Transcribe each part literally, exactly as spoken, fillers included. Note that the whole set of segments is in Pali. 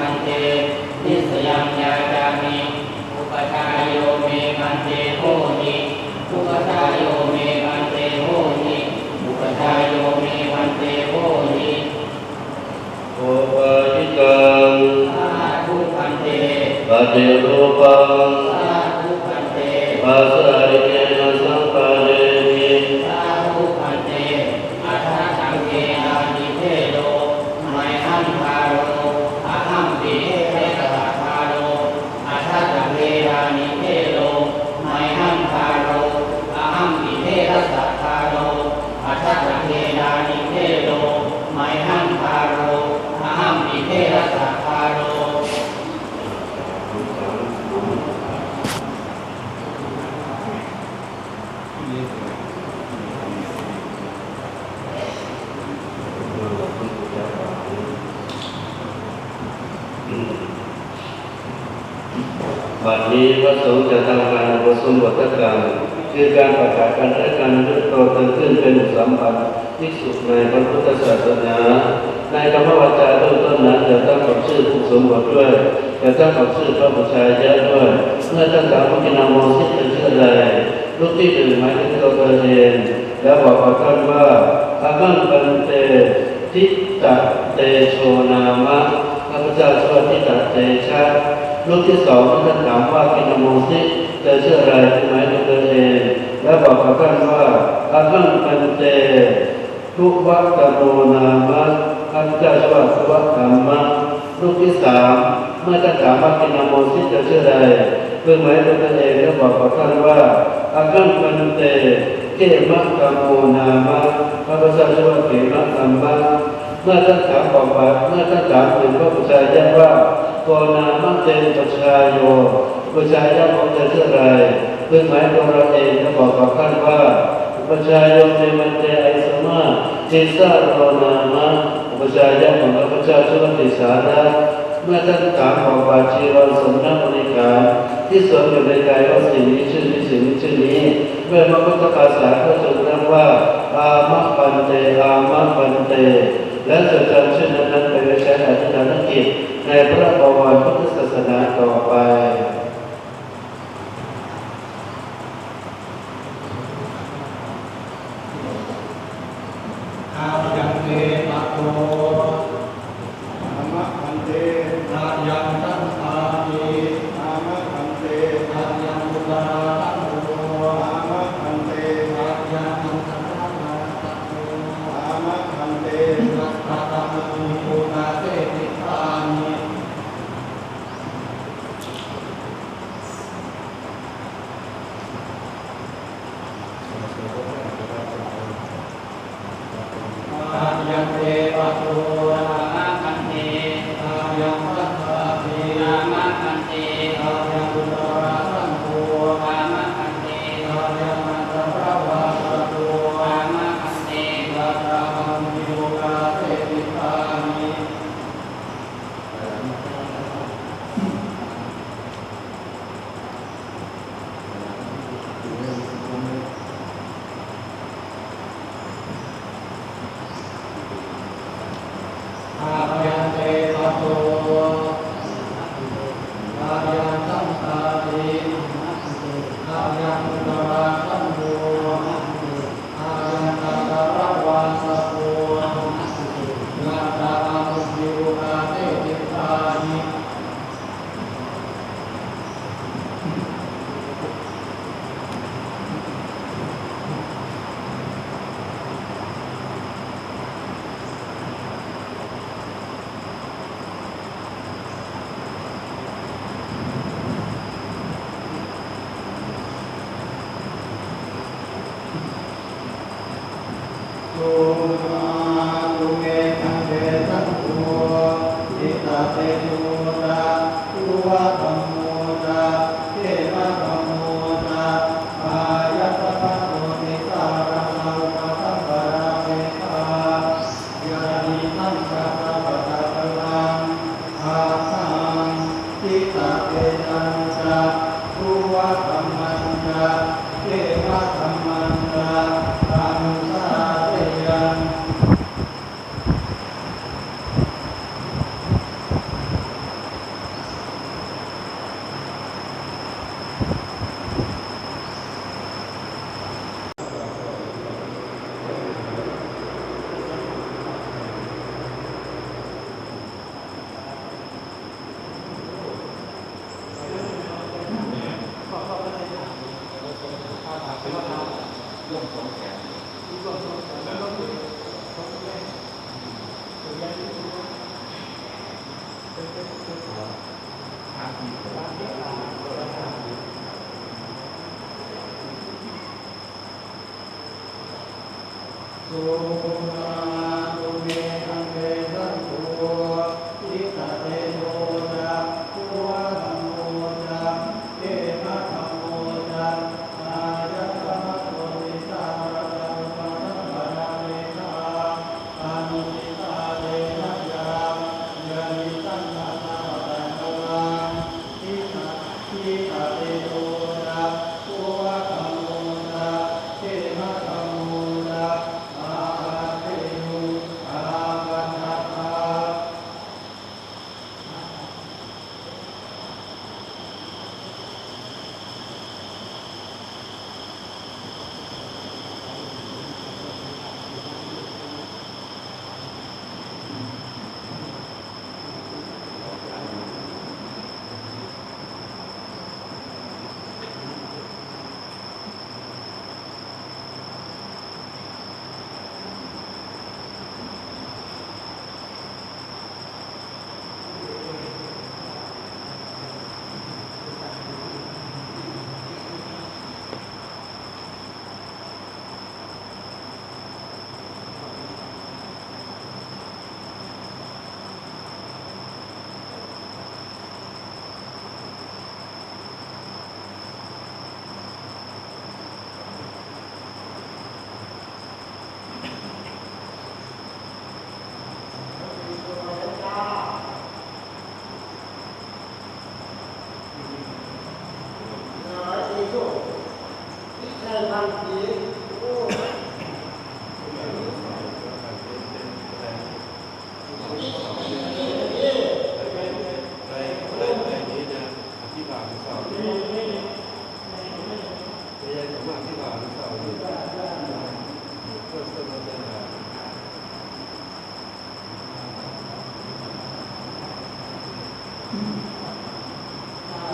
Bhante, nissayaṃ yācāmi. Upajjhāyo me bhante hohi. Upajjhāyo me bhante hohi. Upajjhāyo me bhante hohi. Opāyikaṃ. Sādhu bhante. Paṭirūpaṃ. Sādhu bhante. Pasārikena saṃvādehi. Sādhu bhante. Atha saṅghena nibbhedo mayhaṃ paro, ahampi therassa paro. Atha saṅghena nibbhedo mayhaṃ paro, ahampi therassa paro. Atha saṅghena nibbhedo mayhaṃ paro, ahampi therassa paro. บัดนี้พระสงฆ์จะทำการอุปสมบทกรรม คือการประกาศกันและกันยกตัวตนขึ้นเป็นอุปสัมปันภิกษุในพระพุทธศาสนา ในกรรมวาจาเบื้องต้นนั้นจะต้องออกชื่อผู้สมบทด้วย จะต้องออกชื่อพระอุปัชฌายะด้วย เมื่อท่านถามว่า Khinna hosi เธอชื่ออะไร ลูกที่หนึ่งหมายถึงตัวเธอเอง แล้วบอกกับท่านว่า Amaṃ bhante Ṭhitatejo nāma, ข้าพเจ้าชื่อว่า Ṭhitateja. ลูกที่สองเมื่อท่านถามว่า Khinna hosi เธอชื่ออะไร คือหมายถึงตัวเอง แล้วบอกกับท่านว่า Amaṃ bhante Thuvakkamo nāma, ข้าพเจ้าชื่อว่า Thuvakkama. ลูกที่สามเมื่อท่านถามว่า Khinna hosi เธอชื่ออะไร คือหมายถึงตัวเอง แล้วบอกกับท่านว่า Amaṃ bhante Khemakammo nāma, ข้าพเจ้าชื่อว่า Khemakamma. เมื่อท่านถามบอกว่า เมื่อท่านถามถึงพระอุปัชฌายะว่า Ko nāma te upajjhāyo, อุปัชฌายะของเธอชื่ออะไร คือหมายตัวเราเอง แล้วบอกกับท่านว่า Upajjhāyo me bhante aisma Tissaro nāma, อุปัชฌายะของข้าพเจ้าชื่อว่า Tissara. เมื่อท่านถามบอกบาทจีวรสมณบริขารที่สวมอยู่ในกายวสีนี้ชื่อนี้ สีนี้ชื่อนี้ ด้วยพระพุทธภาษาก็จงนับว่า Āma bhante, āma bhante และจดจำชื่อนั้นๆไปไว้ใช้อธิษฐานกิจในพระบวรพุทธศาสนาต่อไป Ayaṃ te bhagavā. Āma bhante. Ayaṃ saṅghāhi. Āma bhante. Ayaṃ Buddhasāsano. Āma bhante. Ayaṃ Buddhasāsano. Āma bhante. Yattha kammaṃ āhi, okāse tiṭṭhāmi. Ayaṃ te bhagavā. Āma bhante. Ayaṃ saṅghāhi. Āma bhante. Ayaṃ Buddhasāsano. Āma bhante. Ayaṃ Ācāravāsako. Āma bhante. Yattha kammaṃ āhi, okāse tiṭṭhāmi. อายันเต สัตโต อายัง สังฆาติ อายัง อุตตรา สังโฆ อายัง อาจาระวาสโก ยัตถา อาหุ หิ โอ กาเส ติสสาหิ Sumātu me bhante saṅgho, ṭhitatejo ca, thuvakammo ca, khemakammo ca, āyasmato Tissaraṇena upasampadāpekkha. Yadidaṃ katvāna kaṃsaṃ, aṭṭhaṃ ṭhitatejaṃ ca, thuvakammaṃ ca, khemakammaṃ ca, anussāseyyāmi. ร่วมสองแสน ร่วมสองแสน ร่วมสองแสน Suṇātu me bhante saṅgho, jitatejo ca, yogadhammo ca, khemaddhammo ca, āyasmato disā kataṃ upasampadapekkhaṃ, anusitāye mayā, yadi saṅghassa pattakallaṃ, jita-, jitatejo ca, yogadhammo ca, khemaddhammo ca, āgacchentu, āgacchatha.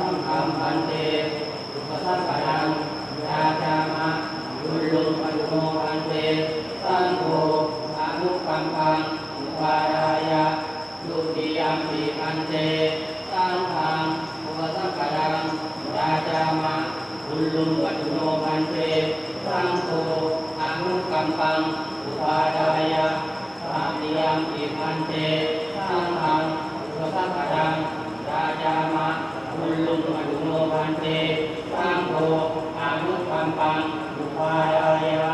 สังฆัง bhante, upasampadaṃ yācāma. Ullūkapādu no bhante, saṅgho anukampaṃ upādāya. Dutiyampi bhante, saṅghaṃ upasampadaṃ yācāma. Ullūkapādu no bhante, saṅgho anukampaṃ upādāya. Tatiyampi bhante, saṅghaṃ upasampadaṃ yācāma. Ullūkapādu no bhante, saṅgho anukampaṃ upādāya.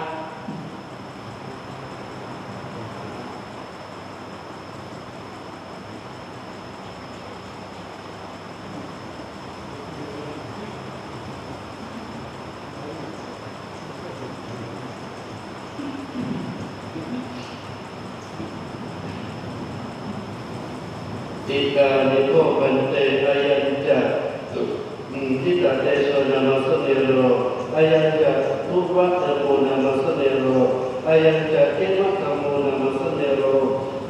Ikkhāni kho bhante, ayañca jitatejo nāma samiro, ayañca yogadhammo nāma samiro, ayañca khemaddhammo nāma samiro,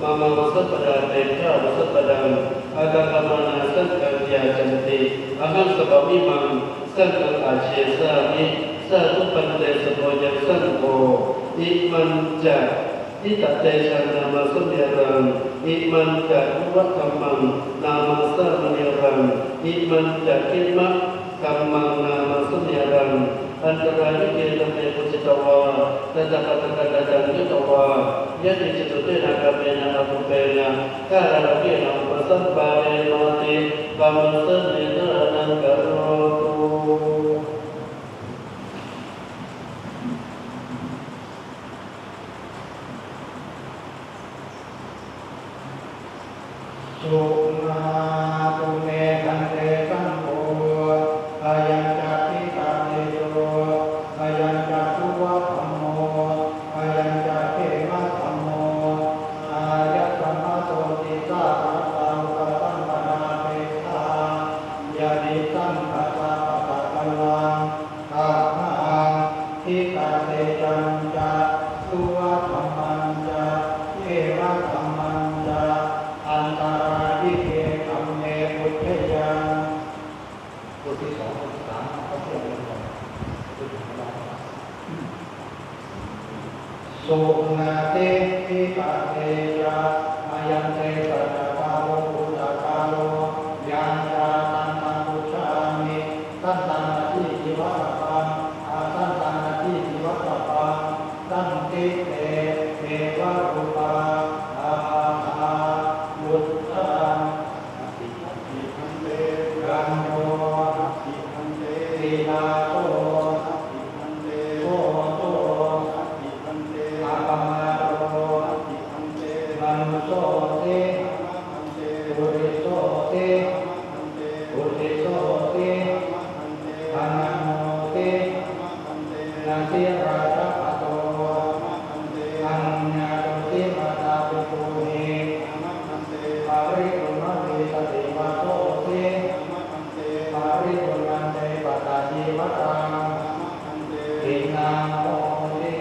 mama upasampadāpekkhaṃ upasampadaṃ akaṅkhamānā saṅghā yācanti, ahaṃ sabbaṃ imaṃ saṅghaṃ ācikkhissāmi. Sādhu bhante, sabbaṃ yaṃ saṅgho, imañca jitatejaṃ nāma samiraṃ, imañca yogadhammaṃ nāma samiraṃ, imañca khemaddhammaṃ nāma samiraṃ, antarāyike dhamme pūjitavā, tathāgataṃ katañca ñatvā, yadi citto tena kammena arūpena kālāhalaṃ kena upasampādemāti. Kammassane dānaṃ karotu. Suṇātu me bhante saṅgho, ayañca jitatejo, ayañca yogadhammo, ayañca khemaddhammo, āyasmato disā kataṃ upasampadāpekkhaṃ, yadi saṅghassa pattakallaṃ. Suṇāthe, ṭhitā te ca, ayañce saccakālo bhūtakālo. Yañca santaṃ pucchāmi, santaṃ atthīti vattabbaṃ, asantaṃ natthīti vattabbaṃ. Santi te devarūpā ābādhā vuṭṭhā. Gaṇḍo, silāso, bhojo, appamāro, manussoti, purisoti, uddisoti, ananoti, nasirājapatto, anuññātosi mātāpitūhi, paripuṇṇavīsati vasosi, paripuṇṇante pattacīvaraṃ, tiṇṇaṃ hosi.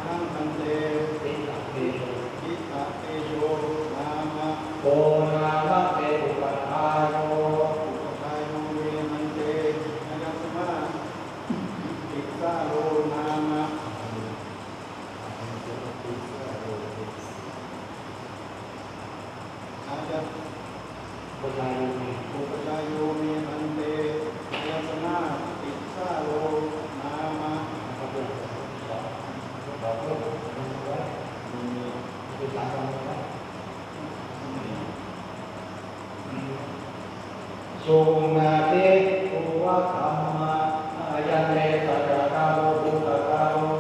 Ahaṃ bhante, ṭhitā te, ṭhitā te, kho nāma, kho nāma te upajjhāyo, upajjhāyo me bhante, āyasmā tisāro nāma. Āyas- Upajjhāyo me, upajjhāyo me bhante, āyasmā tisāro nāma. Suṇāthe, pūvadhamma, ayañce saccakālo bhūtakālo.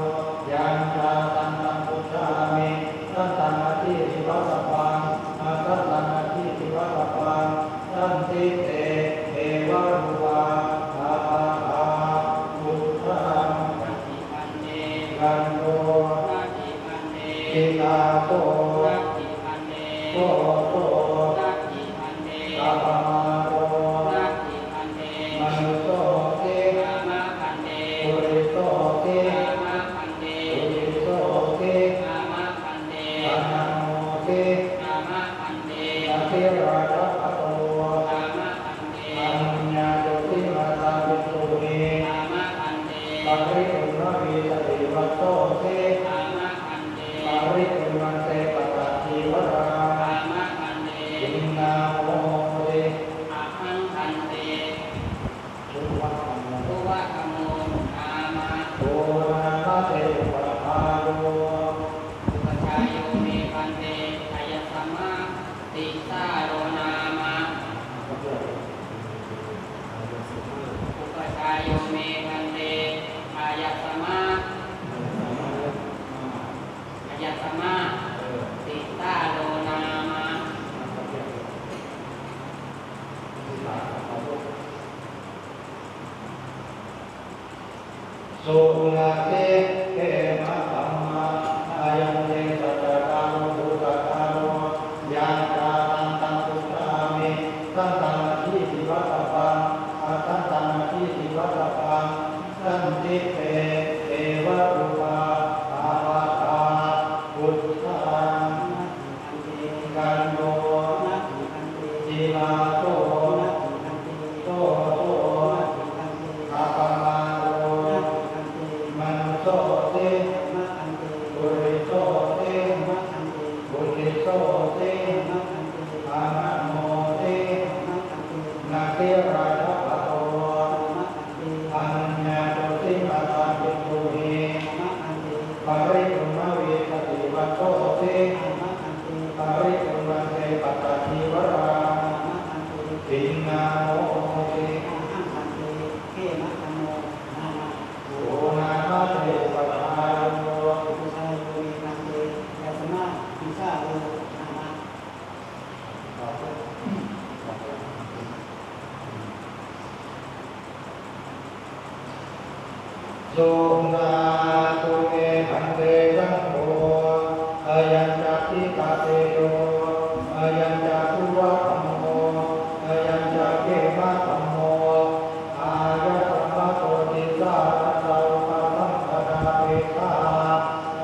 Yañca santaṃ pucchāmi, santaṃ atthīti vattabbaṃ, asantaṃ natthīti vattabbaṃ. Santi te devarūpā ābādhā vuṭṭhā. Gaṇḍo, silāso, bhojo, appamāro, manussoti, purisoti, uddisoti, ananoti, nasirājapatto, anuññātosi mātāpitūhi, paripuṇṇavīsati vasosi, paripuṇṇante pattacīvaraṃ, tiṇṇaṃ hosi. Ahaṃ bhante, pūvadhammo, pūvadhammo nāma, kho nāma te upajjhāyo, upajjhāyo me bhante, āyasmā tisāro nāma. Upajjhāyo me bhante, āyasmā, āyasmā tisāro nāma. Suṇāthe, khemabhamma, ayañce saccakālo bhūtakālo. Yañca santaṃ pucchāmi, santaṃ atthīti vattabbaṃ, asantaṃ natthīti vattabbaṃ. Santi te devarūpā ābādhā vuṭṭhā. Gaṇḍo, silāso, bhojo, appamāro, manussoti, purisoti, uddisoti, ananoti, nasirājapatto, anuññātosi mātāpitūhi, paripuṇṇavīsati vasosi, paripuṇṇante pattacīvaraṃ, tiṇṇaṃ hosi. Kho nāma te upajjhāyo, upajjhāyo me bhante, āyasmā tisāro nāma. Suṇātu me bhante saṅgho, ayañca ṭhitatejo, ayañca pūvadhammo, ayañca khemabhammo, āyasmato tisaraṇaṃ upasampadapeṭṭhā,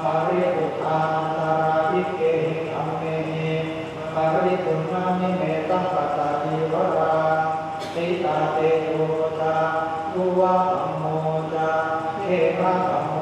parisuddhā antarāyikehi dhammehi, paripuṇṇaṃ nime taṃ pattacīvaraṃ. Ṭhitatejo ca, pūvadhammo ca, khemabhammo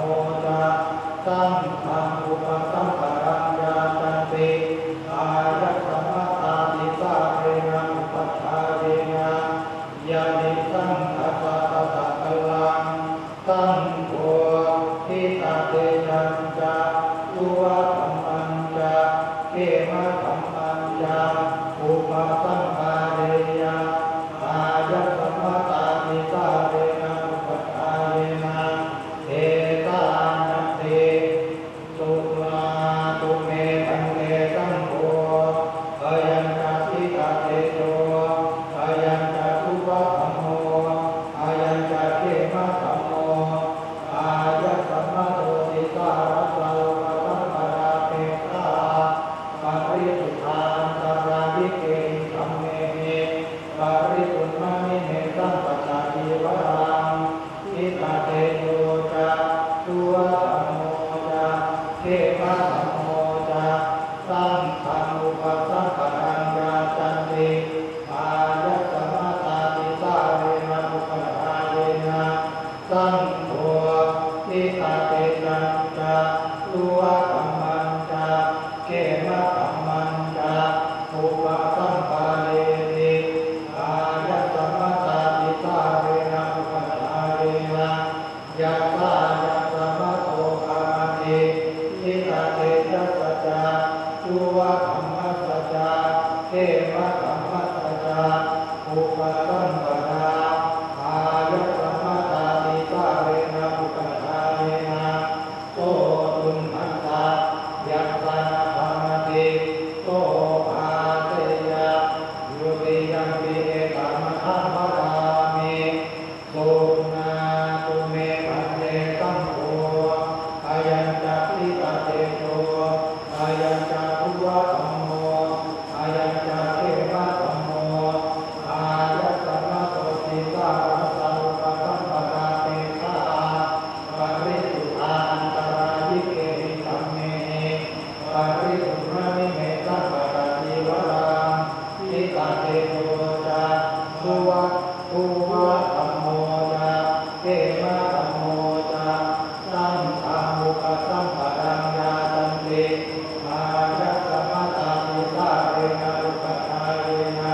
Khemadhammassa ca upasampadā āyasmatātīkārena upajjhāyena so tuṇhassa, yassa na bhaṇati so bhāseyya. Dutiyampi etamahaṃ vadāmi: Suṇātu me bhante saṅgho, ayañca ṭhitatejo, ayañca dhruva dhammo, ayañca khemadhammo, āyasmato tīkārassa upasampadā peṭṭhā parisuddhā antarāyikehi dhammehi parisuddhāni me saṅghassa cīvaraṃ. Ṭhitatejo ca dhruva dhruva dhammo ca khemadhammo ca saṅghaṃ upasampadaṃ yācanti āyasmatātīkārena upajjhāyena.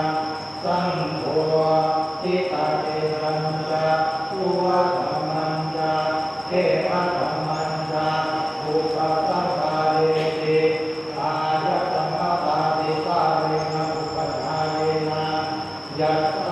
Saṅgho ṭhitatejañca dhruva dhammañca khemadhammañca upasampādeti āyasmatātīkārena upajjhāyena. Yassa